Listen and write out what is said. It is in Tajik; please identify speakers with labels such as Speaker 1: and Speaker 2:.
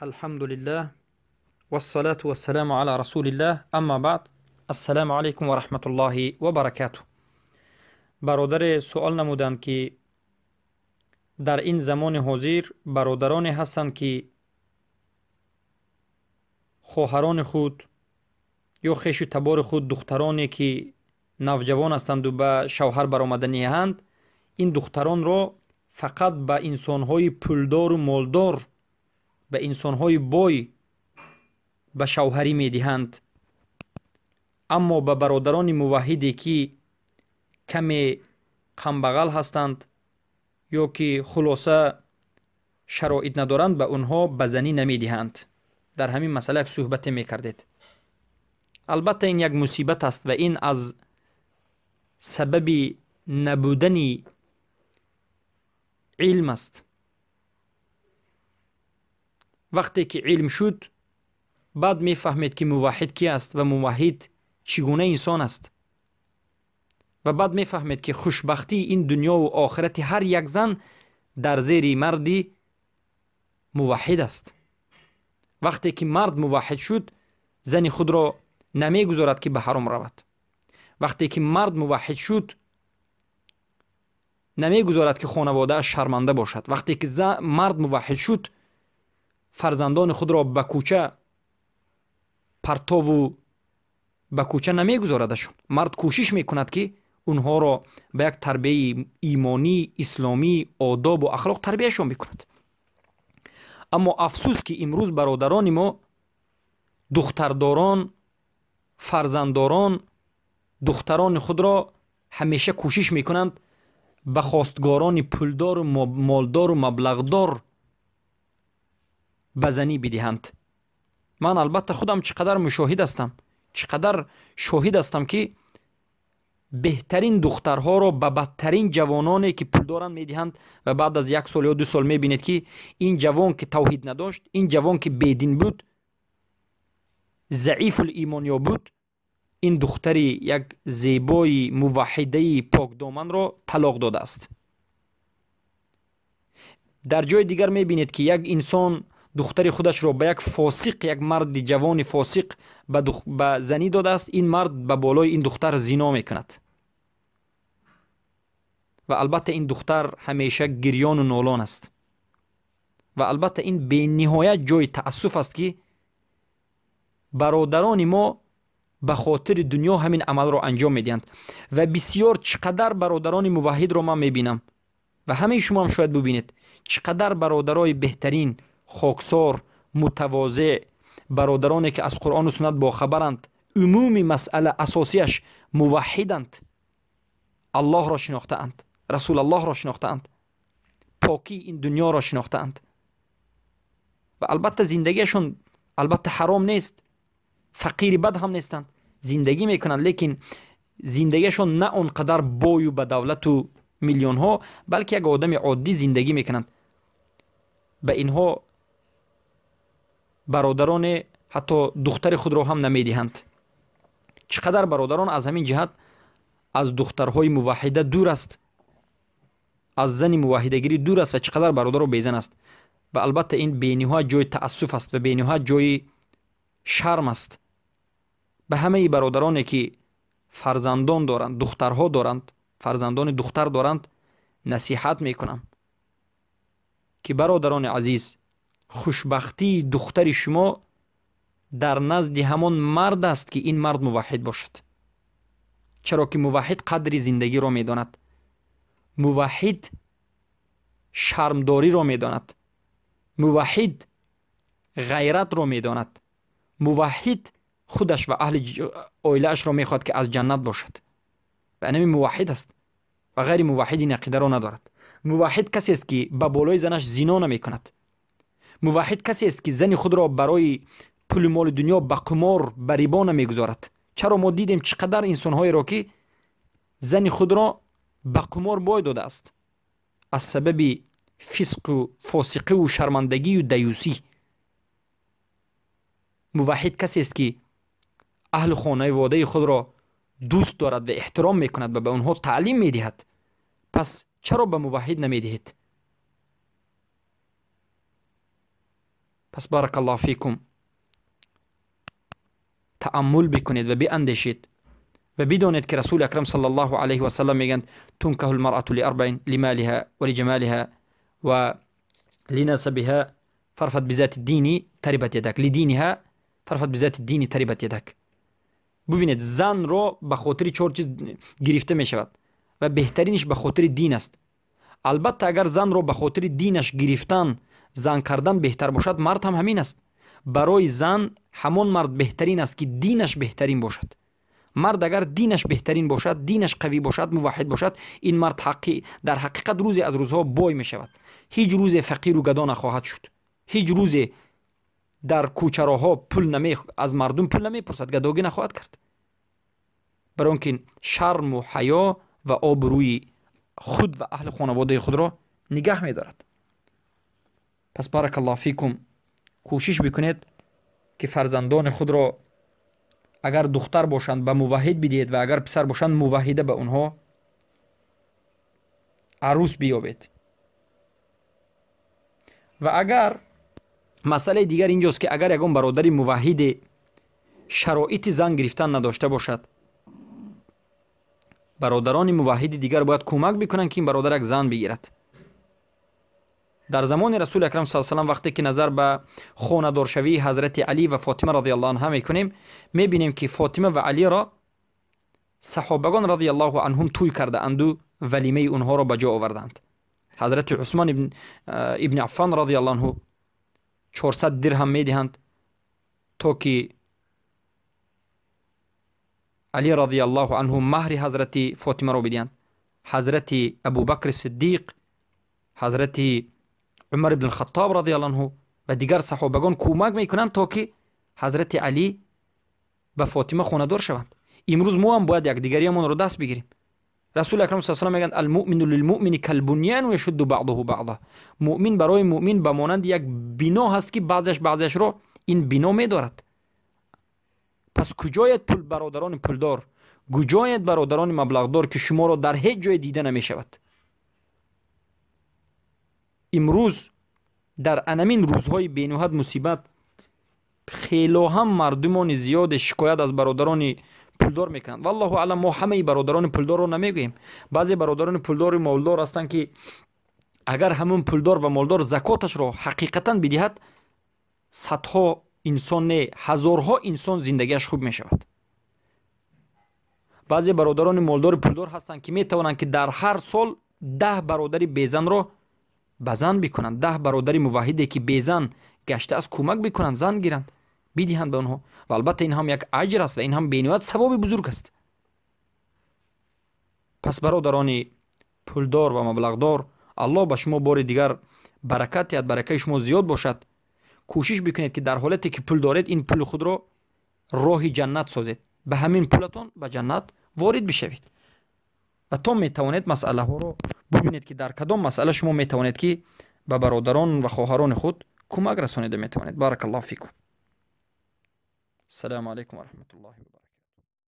Speaker 1: Алҳамдулиллаҳ вассалату вассаламу ала расулиллаҳ, амма баъд. Ассалому алайкум ва раҳматуллоҳи ва баракатуҳ. Бародаре суол намуданд, ки дар ин замони ҳозир бародароне ҳастанд, ки хоҳарони худ ё хешу табори худ, духтароне ки навҷавон ҳастанду ба шавҳар баромаданиҳанд, ин духтаронро фақат ба инсонҳои пулдору молдор, ба инсонҳои бой ба шавҳарӣ медиҳанд, аммо ба бародарони муваҳҳиде, ки каме камбағал ҳастанд ё ки хулоса шароит надоранд, ба онҳо ба занӣ намедиҳанд. Дар ҳамин масъала як суҳбате мекардед. Албатта, ин як мусибат аст ва ин аз сабаби набудани илм аст. Вақте ки илм шуд, баъд мефаҳмед, ки муваҳҳид ки аст ва муваҳҳид чӣ гуна инсон аст, ва баъд мефаҳмед, ки хушбахтии ин дунёву охирати ҳар як зан дар зери марди муваҳҳид аст. Вақте ки мард муваҳҳид шуд, зани худро намегузорад, ки ба ҳаром равад. Вақте ки мард муваҳҳид шуд, намегузорад, ки хонаводааш шарманда бошад. Вақте ки мард муваҳҳид шуд, фарзандони худро ба кӯча партову ба кӯча намегузорадашон. Мард кӯшиш мекунад, ки онҳоро ба як тарбияи имонӣ, исломӣ, одобу ахлоқ тарбияшон мекунад. Аммо афсӯс, ки имрӯз бародарони мо, духтардорон, фарзанддорон, духтарони худро ҳамеша кӯшиш мекунанд ба хостгорони пулдору молдору маблағдор ба занӣ бидиҳанд. Ман албатта худам чӣ қадар мушоҳид ҳастам, чӣ қадар шоҳид ҳастам, ки беҳтарин духтарҳоро ба бадтарин ҷавононе, ки пул доранд, медиҳанд ва баъд аз як сол ё 2 сол мебинед, ки ин ҷавон, ки тавҳид надошт, ин ҷавон, ки бедин буд, заифул имон ё буд, ин духтари як зебои муваҳҳидаи покдоманро талоқ додааст. Дар ҷои дигар мебинед, ки як инсон духтари худашро ба як фосиқ, як марди ҷавони фосиқ ба занӣ додааст. Ин мард ба болои ин духтар зино мекунад ва албатта ин духтар ҳамеша гирёну нолон аст. Ва албатта ин бениҳоят ҷои таассуф аст, ки бародарони мо ба хотири дунё ҳамин амалро анҷом медиҳанд. Ва бисёр чӣ қадар бародарони муваҳҳидро ман мебинам ва ҳамаи шумоам шояд бубинед, чӣ қадар бародарои беҳтарин, хоксор, мутавозеъ, бародароне, ки аз Қуръону суннат бохабаранд, умуми масъала асосияш муваҳҳиданд, Аллоҳро шинохтаанд, Расулаллоҳро шинохтаанд, покии ин дунёро шинохтаанд ва албатта зиндагиашон албатта ҳаром нест, фақири бад ҳам нестанд, зиндагӣ мекунанд, лекин зиндагиашон на он қадар бою ба давлату миллионҳо, балки як одами оддӣ зиндагӣ мекунанд. Ба инҳо бародароне ҳатто духтари худро ҳам намедиҳанд. Чӣ қадар бародарон аз ҳамин ҷиҳат аз духтарҳои муваҳҳида дур аст, аз зани муваҳҳидагирӣ дур аст ва чӣ қадар бародаро безан аст. Ва албатта ин бениҳоят ҷои таассуф аст ва бениҳоят ҷои шарм аст. Ба ҳамаи бародароне, ки фарзандон доранд, духтарҳо доранд, фарзандони духтар доранд, насиҳат мекунам, ки бародарони азиз, хушбахтии духтари шумо дар назди ҳамон мард аст, ки ин мард муваҳҳид бошад, чаро ки муваҳҳид қадри зиндагиро медонад, муваҳҳид шармдориро медонад, муваҳҳид ғайратро медонад, муваҳҳид худаш ва аҳли оилаашро мехоҳад, ки аз ҷаннат бошад ва инами муваҳҳид аст ва ғайри муваҳҳид ин ақидаро надорад. Муваҳҳид касест, ки ба болои занаш зино намекунад. Муваҳҳид касест, ки зани худро барои пули моли дунё ба қумор, ба рибо намегузорад. Чаро мо дидем чӣ қадар инсонҳоеро, ки зани худро ба қумор бой додааст аз сабаби фисқу фосиқиву шармандагию даюсӣ. Муваҳҳид касест, ки аҳли хонаводаи худро дӯст дорад ва эҳтиром мекунад ва ба онҳо таълим медиҳад. Пас чаро ба муваҳҳид намедиҳед? Пас Пас баракаллоҳу фикум, тааммул бикунед ва биандешед ва бидонед, ки Расули Акрам саллаллоҳу алайҳи васаллам мегӯянд: тункаҳу лмарату лиарбаин лималиҳа ва лиҷамалиҳа ва линасабиҳа фарфат бизати дини тарибат ядак, лидиниҳа фарфат бизати дини тарибат ядак. Бубинед, занро ба хотири чор чиз гирифта мешавад ва беҳтаринаш ба хотири дин аст. Албатта, агар занро ба хотири динаш гирифтан, зан кардан беҳтар бошад, мард ҳам ҳамин аст. Барои зан ҳамон мард беҳтарин аст, ки динаш беҳтарин бошад. Мард агар динаш беҳтарин бошад, динаш қавӣ бошад, муваҳҳид бошад, ин мард дар ҳақиқат рӯзе аз рӯзҳо бой мешавад. Ҳеҷ рӯзе фақиру гадо нахоҳад шуд. Ҳеҷ рӯзе дар кӯчароҳҳо пул аз мардум пул намепурсад, гадогӣ нахоҳад кард, барои он ки шарму ҳаё ва обрӯи худ ва аҳли хонаводаи худро нигаҳ медорад. Пас баракаллоҳу фикум, кӯшиш бикунед, ки фарзандони худро агар духтар бошанд, ба муваҳҳид бидиҳед ва агар писар бошанд, муваҳҳида ба онҳо арӯс биёбед. Ва агар масъалаи дигар инҷост, ки агар ягон бародари муваҳҳиде шароити зан гирифтан надошта бошад, бародарони муваҳҳиди дигар бояд кӯмак бикунанд, ки ин бародар як зан бигирад. Дар замони Расули Акрам с салам, вақте ки назар ба хонадоршавии ҳазрати Алӣ ва Фотима радиаллоҳу анҳа мекунем, мебинем, ки Фотима ва Алиро саҳобагон радиаллоҳу анҳум тӯй кардаанду валимаи онҳоро ба ҷо оварданд. Ҳазрати Усмон ибни Аффон радиаллоҳу анҳу 400 дирҳам медиҳанд, то ки Алӣ радиаллоҳу анҳу маҳри ҳазрати Фотимаро бидиҳанд. Ҳазрати Абубакри Сиддиқ, ҳазрати Умар ибн Хаттоб радиаллоҳу анҳу ва дигар саҳобагон кӯмак мекунанд, то ки ҳазрати Алӣ ба Фотима хонадор шаванд. Имрӯз мо ҳам бояд якдигариамонро даст бигирем. Расули Акрам с салам мегӯянд: алмуъмину лилмуъмини калбуньяну яшудду баъдуҳу баъда. Муъмин барои муъмин ба монанди як бино ҳаст, ки баъзеаш баъзеашро ин бино медорад. Пас куҷояд пул, бародарони пулдор, куҷояд бародарони маблағдор, ки шуморо дар ҳеҷ ҷое дида намешавад? Имрӯз дар анамин рӯзҳои бениҳоят мусибат хело ҳам мардумони зиёде шикоят аз бародарони пулдор мекунанд. Валлоҳу аълам, мо ҳамаи бародарони пулдорро намегӯем. Баъзе бародарони пулдору молдор ҳастанд, ки агар ҳамун пулдор ва молдор закоташро ҳақиқатан бидиҳад, садҳо инсон не, ҳазорҳо инсон зиндагиаш хуб мешавад. Баъзе бародарони молдори пулдор ҳастанд, ки метавонанд, ки дар ҳар сол 10 бародари безанро ба зан бикунанд, 10 бародари муваҳҳиде, ки безан гаштааст, кӯмак бикунанд, зан гиранд, бидиҳанд ба онҳо. Ва албатта, ин ҳам як аҷр аст ва ин ҳам бениҳоят савоби бузург аст. Пас бародарони пулдор ва маблағдор, Аллоҳ ба шумо бори дигар баракат диҳад, баракаи шумо зиёд бошад. Кӯшиш бикунед, ки дар ҳолате ки пул доред, ин пули худро роҳи ҷаннат созед, ба ҳамин пулатон ба ҷаннат ворид бишавед ва то метавонед масъалаҳоро бубинед, ки дар кадом масъала шумо метавонед, ки ба бародарон ва хоҳарони худ кӯмак расонида метавонед. Баракаллоҳу фикум. Ассалому алайкум ва раҳматуллоҳи ва баракатуҳ.